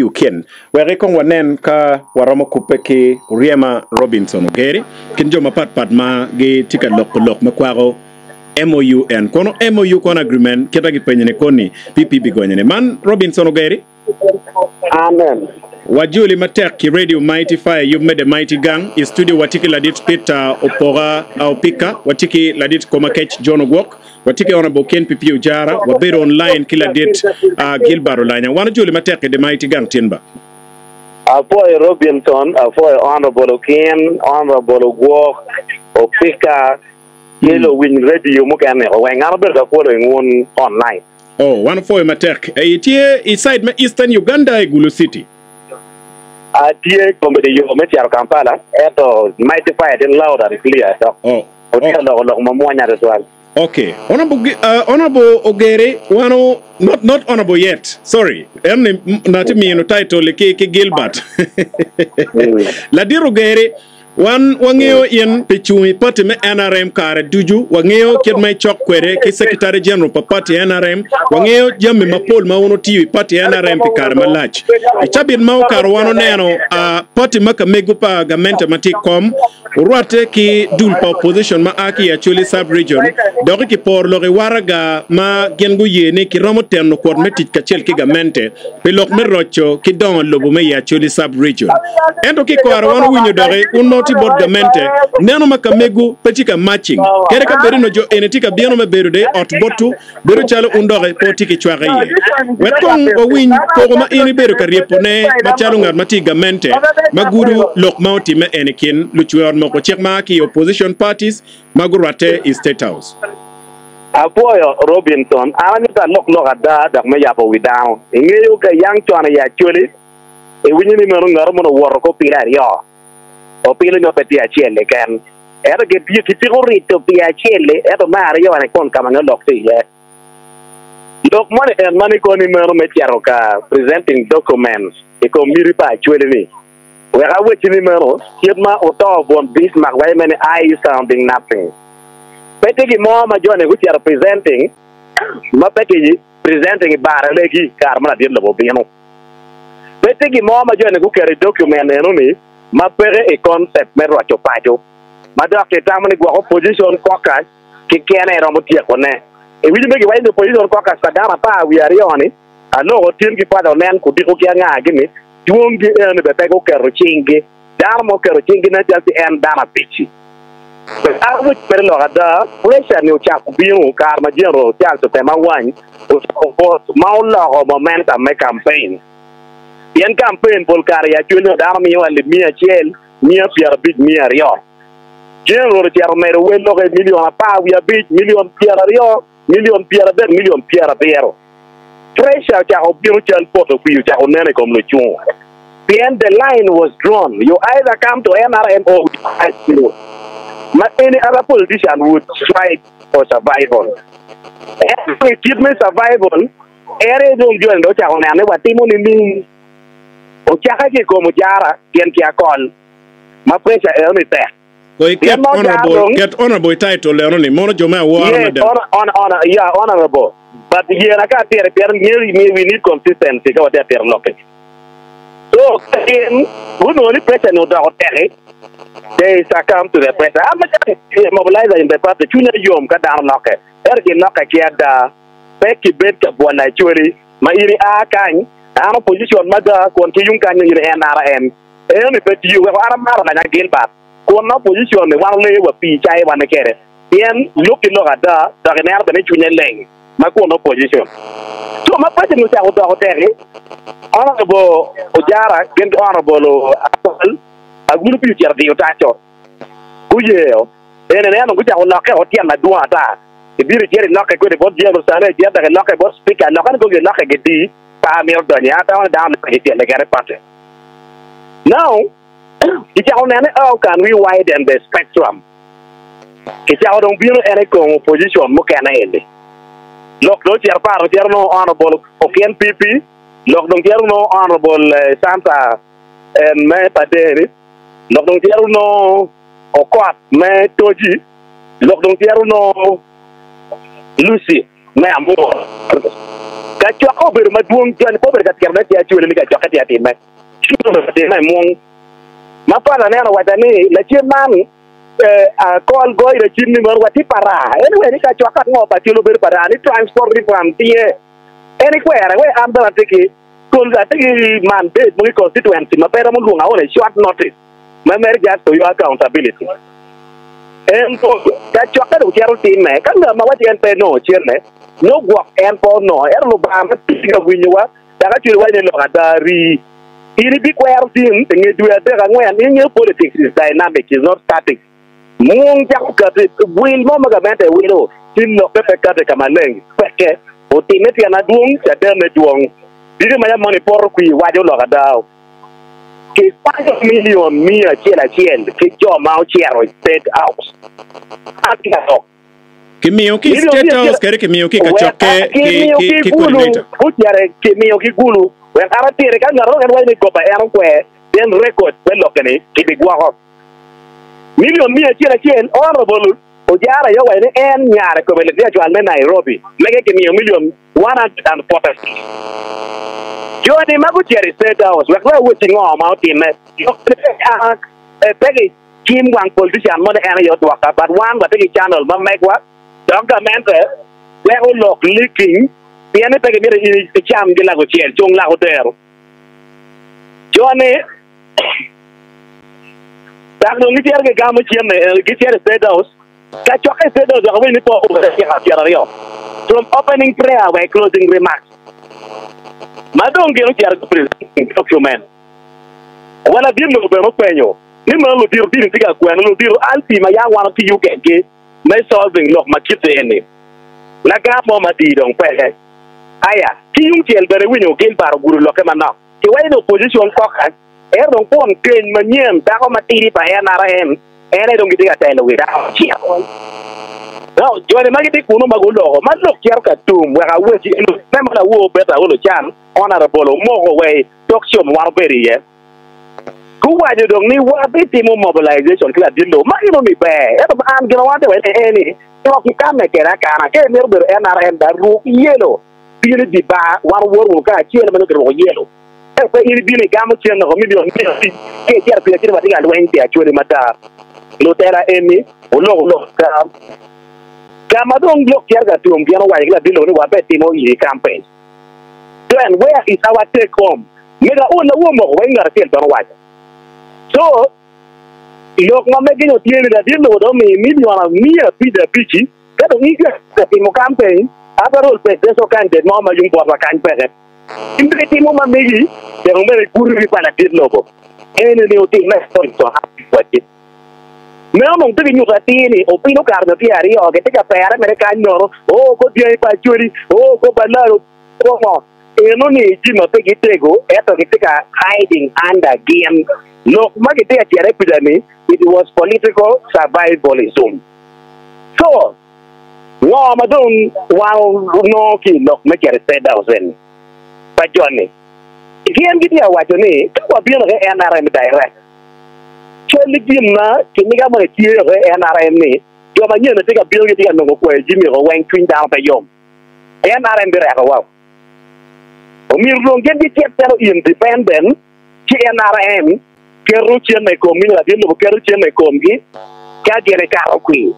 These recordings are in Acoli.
Okin. Wek kong wanen ka waromo kubbe ki Oryema Robinson Ogeri kin jo mapat pat ma gitye ka loko lok me kwako MOU en kono MOU kono agreement kita gipenyo ni koni PP bigonyo ni man Robinson Ogeri. Amen. Wajoli matek ki Radio Mighty Fire yub me The Mighty Gang. I studio watye ki ladit Peter Opoka Opika, watye ki ladit Komakec John Ogwok, watye ki Honorable Ken PP Ojara, wabedo online ki ladit Gilbert Olanya. Wan ojoli matek i The Mighty Gang tin ba. Apwoyo Robinson, apwoyo Honorable Okin, Honorable Ogwok, Opika, ki luwiny radio mukene weng. An abedo ka following wun online. Oh, wan opwoyo matek. Itye i side me Eastern Uganda i Gulu City. Atye kombeddi i yo me cito Kampala, ento Mighty Fire tye loud and clear dok Oh, otye oh. ka loko lok mamwonya tutwal. Okay. Honorable, Gi- uh, Honorable Ogere, wan o, not, not honorable yet. Sorry. En ni nati mino title ki, ki Gilbert. Ladit Ogere, Wan wangeyo in pi cung i pati me nrm kare ducu, wangeyo kit ma icok kwede ki Secretary General pa pati nrm, wangeyo jami mapol ma wun wutiyo i pati nrm pi kare malac. I cabit ma okato wan oneno pati ma kamego pa gamente ma tye i kom orwatte ki dul pa opposition ma a ki i Acholi Sub-Region doki kiporo lok i waraga ma gin guye ni kiromo teno kwot me tic kacel ki gamente pi lok me roco ki dongo lobo me i Acholi Sub-Region. Ento ki kore wan owinyo doki un ma wutye bot gamente, neno ma ka megu pe tye ka matching. Kadi ka bedo no jo eni tye ka bino me bedo de ot botwu, bedo calo un doki pe wutye ki cwak iye. Wek kong wawiny koko ma in ibedo ka ryepo ne macalo ngat ma tye i gamente ma gudo lok ma otimme eni kin lucwe ot moko cik ma a ki i opposition parties ma gurwatte i State House. Apwoyo Robinson, an amito alok lok ada dok me yabo wi dano. Ingeyo ka yang con i Acholi, iwinyo ni meno ngato mono owoto ki opilo aryo, opilo nyo pe tye acel keken. Ento kitiko rito pi acel-li, ento me aryone kun ka ma nongo lok tye iye. Lok moni en ma ni koni meno me cito ka presenting documents i kom miti pa Acholi-ni. Wek awacci ni meno, kit ma oto von Bismarck waco me ni I sounding nothing. Pe tye gin mo ma joni gucito presenting ma pe ki presenting i bar alegi kare ma ladit lobo obino. Pe tye gin mo ma joni guketo i document eno-ni ma peke i concept me roco paco ma dok kitamo ni gwok opposition caucus kikene romo tyekone. Iwinyo me giwaco ni opposition caucus pa dano apar wiye aryo-ni aloko tin ki Father onen kudiko ki anga-gi ni Dwonggi eno-ni bene pe guketo cinggi. Dano ma oketo cinggi nen cal ci en dano abic-ci. Dano gucwere lok ada, pressure-ni ocako bino kare ma General Charles Otema Awany ocako wot ma oloko momentum me campaign. Pien campaign pol kare i Acholi onongo dano miyo alip miya acel, miya pyerabic, miya aryo. General ocito omedo wel loke milion 15, milion 20. Milion 30, milion 90. Pressure ocako bino cal poto kwir ocako nen i kom lucungo pien the line was drawn you either come to NRM or we fight you ma any other politician would fight for survival. Ento i kit me survival en aye dong joni dong ocako neno ni watimo nining? Ocake ki i kom ojara gin ki akol ma pressure eno ni tek. Kong iket honourable, ket honourable i title eno ni, mono jo me awora Yes, mada. honor, honor, honor, yeah, honourable. But yena ka atito pien ngeyo ni we need consistency ka watye atito lokke. So ka gin gunongo ni pressure ni odoko teki, they succumb to the pressure. An macalo mobilizer in the party, cwinya yom ka dano lokke. Ento gilokke ki ada, pe kibed ka bwolo Acholi ma in ia kany, an opposition mada kun ki yung kany in NRM. Eno-ni pe tiyo weko an amaro lanya Gilbert kun nongo position ni wan oleyo wa pii cayo wane kede pien lok ki lok ada dok ineno bene ni cwinye leng ma kun nongo position co ma president ocako doko teki Honourable Ojara gin ki Honourable Akol Agulu pii ocito diyo taco guyeyo ene ineno gucako lokke o tyen madwong ata ibino icito ilokke kwede bot General Saleh icito dok ilokke bot Speaker lokke ni kogi lokke gidi pe amito donyo iye atamo ni dano lokke gicelle kene pate. Now, kicako nene how can we widen the spectrum? Kicako dong bino en i kom opposition mukene eni. Lok dong ocito pat, ocito nongo honorable Okin PP, lok dong cito nongo honorable Santa en me Paderi, lok dong cito nongo Okot me Toji, lok dong cito nongo Lucy me Amur. Kacokke obedo madwong, joni pe obedo ka titone ki Acholi ni kacokke tye ka timme. Ci obedo ka timme i mung. Ma Father aneno owacca ni lacen man akol goyo lacen ni mono watye para. Anyway ni kacokke ango pa Acholi obedo para ni transport reform tye. En ikwere we an bene atye ki atye ki mandate mogo i constituency ma pe romo lwonga on a short notice ma mere just for your accountability. Ento kacokke dong cito timme ka ngat ma waco en pe enongo cente nongo gwok en pe onongo ento Lubanga ma tye ka winyowa dok acwali waco ni lok ada rii. In ibikwero tin i nge dwe adek angwen, in ingeyo politics is dynamic is not static. Mung cako kati, wil mo ma gamente wilo ci lokke pe kati ka maleng peke. Otimme tyen adwong, cadenne dwong. Dini ma yam moni poto kwir waco lok ada. Kikwanyo milion miya acel acel ki jo ma ocito i State House. An tye ka lok. Kimiyo ki i State House kadi kimiyo ki i kacokke ki coordinator? Kimiyo ki gulu wek an atire. Ka ngat mo keken waco ni goba en okwer, then record me lokke-ni kibigwoko. Milion miya acel acel, Honourable Ojara aye owaco ni en nyare kome litye acwal me Nairobi mege kimiyo milion 146. Jo-ni ma gucito i State House wek dong awacci ngo ma otimme. Lok pe ki cim wang politician mo ni en aye odwoka but wan watye ki channel ma megwa dok gamente weko lok leaking pien ni pe gimito in icam gi lagucel cung lak odero. Jo-ni dok dong gicito gigamo cente, gicito i State House, kacokke i State House wek awiny ni pe obedo dakika pyeraryo from opening prayer wa i closing remarks ma dong gin ocito ki presenting document. Wa ladit lobo bene openyo ni meno ludito dini tye ka kwene, ludito alpi ma yam wan watiyo kwedgi me solving lok ma kite eni. Lagam mo madii dong peke. Aya, ki yung cel bene iwinyo Gilbert ogudo lokke manok. Kiwaco ni opposition caucus ento dong kwon keny manyen dako matidi pa NRM en aye dong gitye ka telo wi dako acel. Now joni ma gitye kunu ma guloko ma lok cito ka tum wek aweci eno me ma lawor Betta Olo Can Honourable omoko wa i tok com wan obedo iye. Guwaco dong ni wabitimo mobilization ki ladit lobo ma eno ni ber ento an gin ma wan atye ka waco ni en ni lok ikane kede akana ka imito bedo NRM da ruk yelo. Bino i dye bar, wan owor wunu kacel ma nongo kiruko yelo. Ento pe in ibino igamo cente woko milion me abic ka icito pire ci ni watye ka lweny pi Acholi matar. Lutela eni oloko lok ada. Ka ma dong lok cito ka tum, gin owaco ki ladit lobo ni wabetimo iri campaign. Then where is our take home? Mego aol awo moko weng ngat acel bene owaco. So, lok ma mege-ni tye ni ladit lobo dong omiyo milion miya abic abic-ci. Ka dong itye ka timo kampen, after all presidential candidate mo ma yung botwa kany peke. In bene itimo ma megi dong bene iguti pa ladit lobo eni ni otimme wacci. Meno dong pe ginyuto atir ni opilo kare nyo tye aryo gitye ka pere mere kany nono, oo ko dyangi pa Acholi, oo ko Balalo, ko ngo. Eno ni jami ma pe gitego ento gitye ka hiding under gin. Lok ma gitye ka cito i pica ni it was political survivalism. Co, ngo ma dong wan onongo ki i lok me cito i State House eni pa joni? Gin gitye ka waco ni ka wabino ki NRM direct, cal ki gin ma kiniga moni tye ki NRM ni jo manyen tye ka bino gitye ka nongo kwayo jami oko weng cwiny dano pe yom. NRM birekowa. Omyero dong gin gicit calo independent ci NRM keto cente i komgi nyo latin lobo keto cente i komgi ka gin ekato kwir.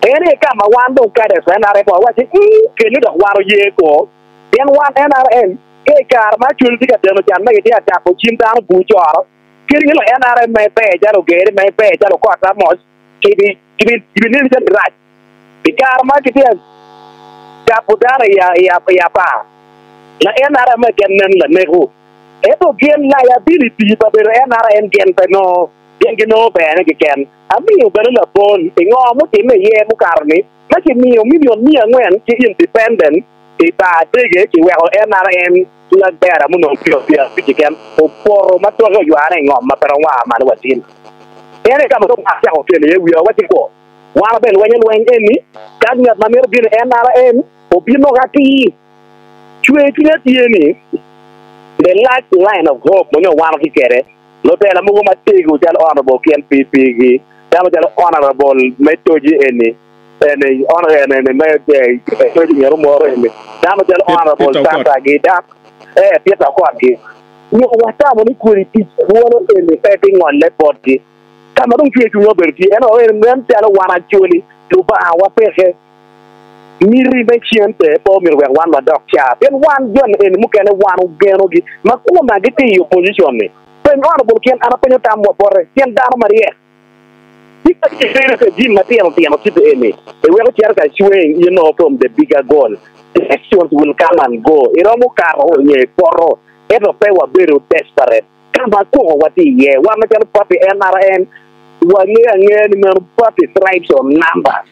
En aye ka ma wan dong cadets pa NRM wawacci ii kenyo dok wan oye ko pien wan NRM ka i kare ma Acholi tye ka deno can ma gitye ka tapo cim dano bur coro kadi gin NRM ma iber calo Ogere ma iber calo Okot Amos kibi kibi neni calo irac. I kare ma kitye ka capo dano i apar, la NRM keken nen laneko. Ento gin liability pa bedo NRM gin pe nongo, gin ginongo berne keken. Amiyo bene labol i ngo mutimme iye mukato-ni ma kimiyo milion miangwen ki independent i bar dege kiweko NRM flag bearer munongo milion pyerabic keken opoto ma toke oyware i ngom ma pe romo wa malo wa tin. En aye ka ma dong acako kelo iye wiya wacci kwo. Wan wabe lwenyo lweny eni ka ngat ma mito bino i NRM obino atir. Cwer cwinya tye ni the last line of hope ma nongo wan watye kwede, lutela mogo matego calo Honourable Ken PPG, dano calo Honourable me Toji eni. Eni ene me Acholi myero omoro eni dano calo Honourable Peter Okot. Santa gi dak eh Peter Okot gi nyo watamo ni kodi tic bwolo eni pe bingolle botgi ka ma dong cwer cwinywa obedo tye ento eni nen calo wan Acholi Lubanga wa peke miti me cente pe omyero wek wan wadok ca pien wan joni eni mukene wan ogenogi ma koma gitye i opposition ni peny Honourable kin an apenyo tam wa bote pien dano maryek Tika ibedo ka jami matino tino kit eni iweko cito ka swaying you know from the bigger goal? Elections will come and go, iromo kato nyo ipoto ento pe wabedo desperate ka ma koko watye iye. Wan macalo party NRM wangeyo angeya ni meno party thrives on numbers.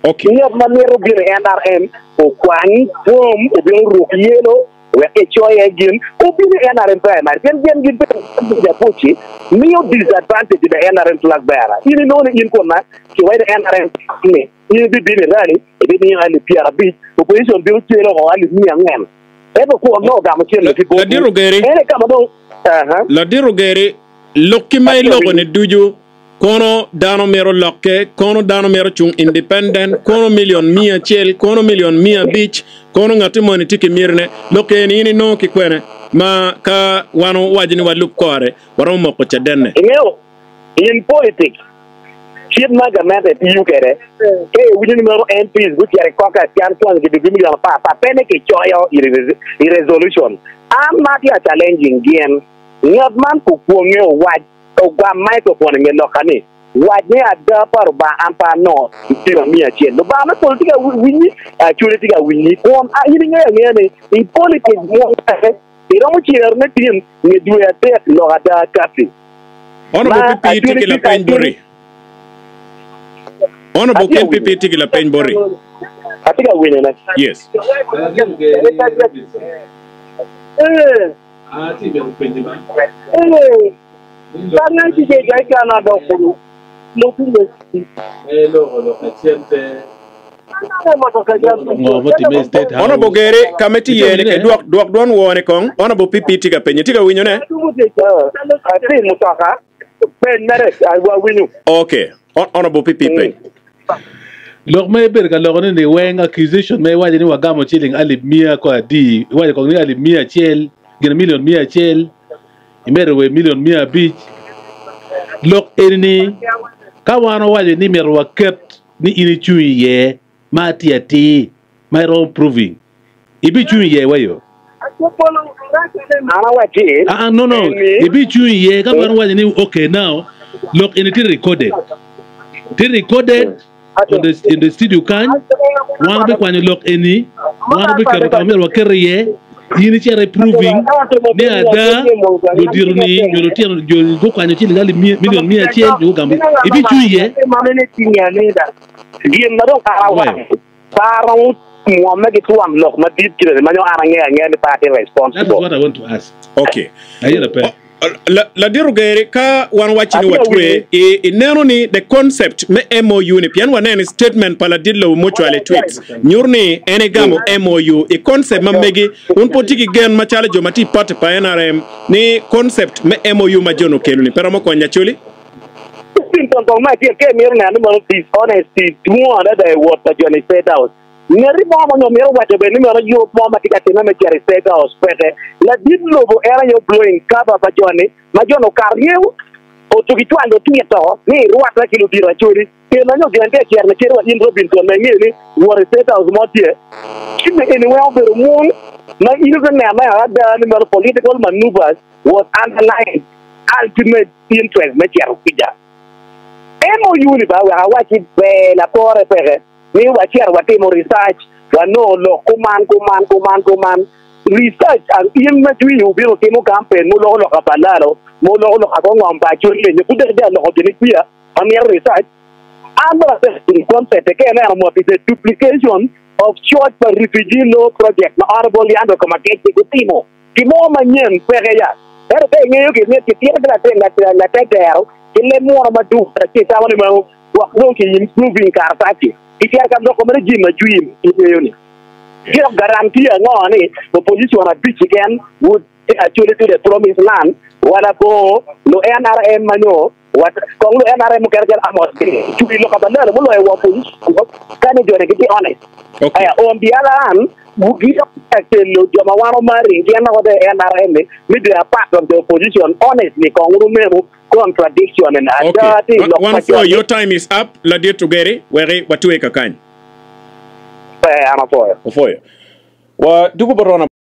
Okay. Ngat ma mito bino i NRM okwany form obin oruk yelo wek ecoye gin obin i NRM primary pien gin gibedo abuc-ci miyo disadvantage i NRM flag bearer. In inongo ni in kun kiwaco ni NRM ni in ibibino i rally ibimiyo alip 50, opposition bino celo oko alip 400 ento kun nongo ogamo cente ki botwu. Ladit Ogeri, En aye ka ma dong aha. Ladit Ogeri, lokki ma Atye iloko winyo. ni ducu Kono dano mito lokke, kono dano mito cung independent, kono milion 100, kono milion 500, kono ngati moni tye ki mitine. Lok eni in inongo ki kwene ma ka wan owaco ni walub kore, waromo moko cadenne? Ingeyo, in politics, kit ma gamente tiyo kwede, ka iwinyo ni meno MPs gucito i caucus can konyo gibigwi milion apar, pe ni kicoyo i resolution. An ma atye ka challenging gin, ngat man okwonge owac. Ogam microphone i nge lokka ni, Wac ni ada pa Rubanga an pe anongo litino 101. Lubanga me polo tye ka winyi, Acholi tye ka winyi. Kun in ingeyo angeya ni i politics mo peke, iromo cerone tin nge dwe adek lok ada kati. Honourable Ma PP tye Acholi ki tye ka lapeny Acholi boti. Honourable Atye ka Ken PP winyo. tye ki lapeny boti. Atye ka winyone. Yes. Ngo mutimme i State House? Honourable Geri, ka ma itye Itye iye ni winyone? ke dwok dwok dwon woo ni kong. Honourable PP tye ka penyo. Itye ka winyone? Okay. Honourable PP peny. Lok ma ibedo ka loko ni weng accusation ma iwaco ni wagamo ciling alip miya ko adi iwaco kong ni alip 100 gin milion 100 imedo wa i milion 500 lok eni ni ka wan owaco ni myero waket ni in icung iye ma atir atir ma iromo proving ibicung iye wa yo? An awacci Ah, no, no. eni Ibicung iye ka wan owaco ni okay now lok eni tye recorded. Tye recorded on the, in the studio kany. Wan wabikwanyo lok eni, wan wabiketo ka ma myero waket iye. In icito i proving ni ada ludito ni nyo lutino jo gukwanyo ciling alip milion 100 nyo gugamo. Ibicung iye. Gin ma dong an Awayo. awaco pe aromo mwomme ki twon lok madit kite-ni ma nyo an angeyo angeya ni pe atye That is responsible. what I want to ask. Okay. Aye lape. O- la- Ladit Ogeri, ka wan wacci ni Atye ka watwe, winyi. i- ineno ni the concept me MOU ni, pien waneno i statement pa ladit lobo mucwalo i tweets, nyuto ni en egamo MOU i concept ma megi, wun pe wutye ki gen macalo jo ma tye i party pa NRM ni concept me MOU ma John okelo ni pe romo konyo Acholi? Clinton kong me acel ka imito neno ni meno dishonesty dwong adada i wot pa joni i State House. Ngati mo ma onongo mito waco bene ni meno yub mo ma tye ka timme me cito i State House peke. Ladit lobo en aye oblowing cover pa joni ma joni okato ryeo otugi cwalo tito ni irwatte ki ludito Acholi pien ma nyo gin tye ka cito ni kadi wa in Robinson ma ingeyo ni wot i State House mo tye. Jami eni weng obedo mung ma in ite neno ada ni meno political maneuvers was underlying ultimate interest me cito kica. MOU ni ba wek awacci ber lapore peke ni wacito watimo research wanongo lok kuman kuman kuman kuman research and in ma cwinyi wubino timo campaign muloko lok pa lalo muloko lok ko ngom pa acholi enyo pud dok ija loko gin ikwiya ma mito research an bene abedo concept ka ineno mot is a duplication of coc pa refugee law project ma honorable Leandro Komakech gutimo. Gin mo manyen peke ya. Ento ka ingeyo ki myero kitito ki latin latetero ki leb munu maduk ci itamo ni meno gwok dong ki improving karataci. Kicito ka loko mere jami ma jwi ma ingeyo ni. Dok guarantee ango ni opposition abic keken would take actually to the promised land wa labongo lu NRM ma nyo. Wat kong lu NRM mukene calo Amos Gray, cwiny lok abalalo muloyo wa opposition ka ni joni gitye honest. Okay. Aya, on the other hand, gidok ka kelo jo ma wan omari gin woko the NRM ni ni they are part of the opposition honestly kong wunu menu contradiction and Okay. ada tye i Wa- lok Wan pa opwoyo, joni your time is up, ladit Ogere, weki watwe kakany. pe an apwoyo. Opwoyo. Wa dugu bot Ron.